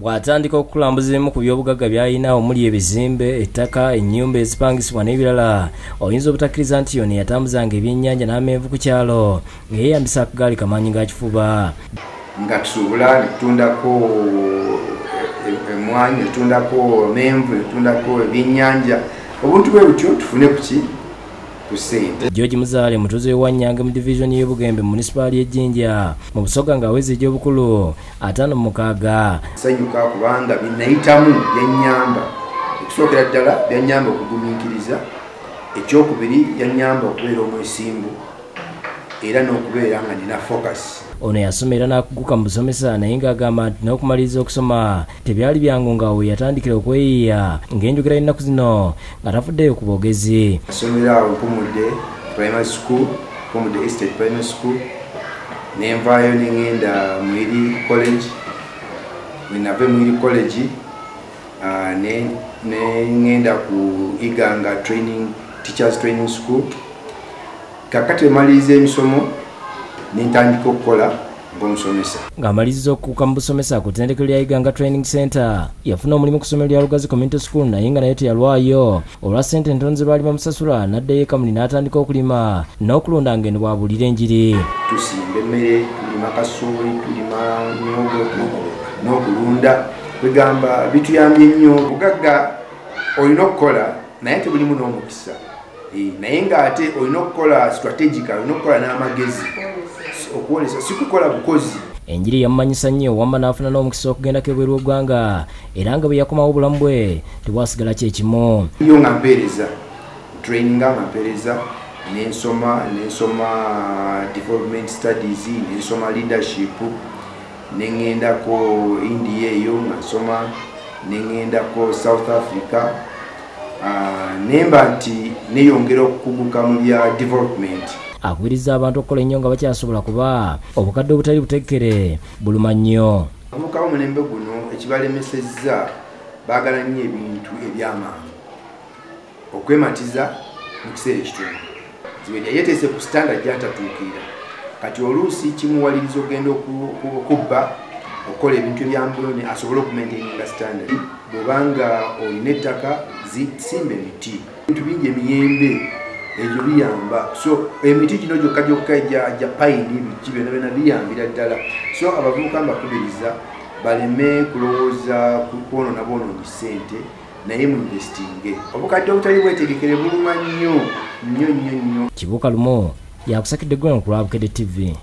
Bw'atandika okukulambuza ebimu ku byobugagga by'alina omuli ebizimbe, ettaka, ennyumba ezipangisibwa n'ebirala, oyinza obutakkiriza nti ono yatambuzanga ebyennyanja n'amenvu ku kyalo nga yeeyambisa akagaali kamaanyi ga kifuba. Nga tusobola ne tutundako emmwanyi, ne tutundako amenvu, ne tutundako ebyennyanja, obuntu bwe butyo tufune ku ki? Ku ssente. George Muzaale mutuuze w'e Wanyange mu divizoni y'e Bugembe mu munisipaali y'e Jinja mu Busoga ng'aweza egy'obukulu 56. Nsanyuka kubanga bye nayitamu byannyamba. Okusookera ddala byannyamba okugumiikiriza, ekyokubiri byannyamba okubeera omwesimbu era n'okubeera nga nina focus. Ono yasoma era n'akuguka mu busomesa naye ng'agamba nti n'okumaliriza okusoma tebyali byangu nga we yatandikira okweyiiya ng'enjogera y'ennaku zino nga tafuddeyo ku boogezi. Ssomero awo Mpumudde Primary School, Mpumudde Estate Primary School, ne nvaayo ne ŋŋenda Mwiri College. Bwe nava e Mwiri College, ne ŋŋenda ku Iganga Training, Teachers Training School. Kaakati bwe maliriza emisomo ne ntandika okukola ng'omusomesa. Ng'amaliriza okukuuka mu busomesa ku ttendekero lya Iganga Training Center, yafuna omulimu ku ssomero lya Lugazi Community School naye nga naye teyalwayo olwa ssente entono ze baali bamusasula, n'addayo e Kamuli n'atandika okulima n'okulunda ng'eno bw'abuulira enjiri. Tusimba emmere, tulima kasooli, tulima muwogo n'okulunda, kwegamba bituyambye nnyo. Bugagga olina okukola naye tebulimu n'omukisa, naye ng'ate olina okukola strategical, olina okukola n'amagezi, okwolesa, si kukola bukozi. Enjiri yamumanyisa nnyo wamma n'afuna n'omukisa okugendako ebweru w'eggwanga era nga bwe yakomawo obulamu bwe tebwasigala kye kimu. Yo nga mpeereza training, nga mpeereza nensoma development studies, nensoma leadership, neŋŋendako India eyo nga nsoma, neŋŋendako South Africa, nemba nti neyongera okukuguka mu bya development. Akubiriza abantu okukola ennyo nga bakyasobola kuba obukadde obutali buteekere buluma nnyo. Abavubuka b'omulembe guno ekibalemesezza baagala nnyo ebintu eby'amangu, okwematiza mu kiseera ekitono. Ziwedya yeeteese ku standard gy'atatuukirira, kati oluusi kimuwaliriza okugenda okubba, okukola ebintu ebyambulone asobole okumaintaininga standard. Bw'obanga olina ettaka, simba emiti, ebintu bingi, emiyembe egyo biyamba. So emiti gino gyokka gyokka gya payini, biki byonna byonna biyambira ddala. So abavubuka mbakubiriza baleme kulowooza kwonoona bwonoonyi ssente, naye mu investinge. Obukadde obutali bwetegekere buluma nnyo nnyo nnyo nnyo. Kibuuka Lumu yakusakidde eggwanga ku lwa Bukedde TV.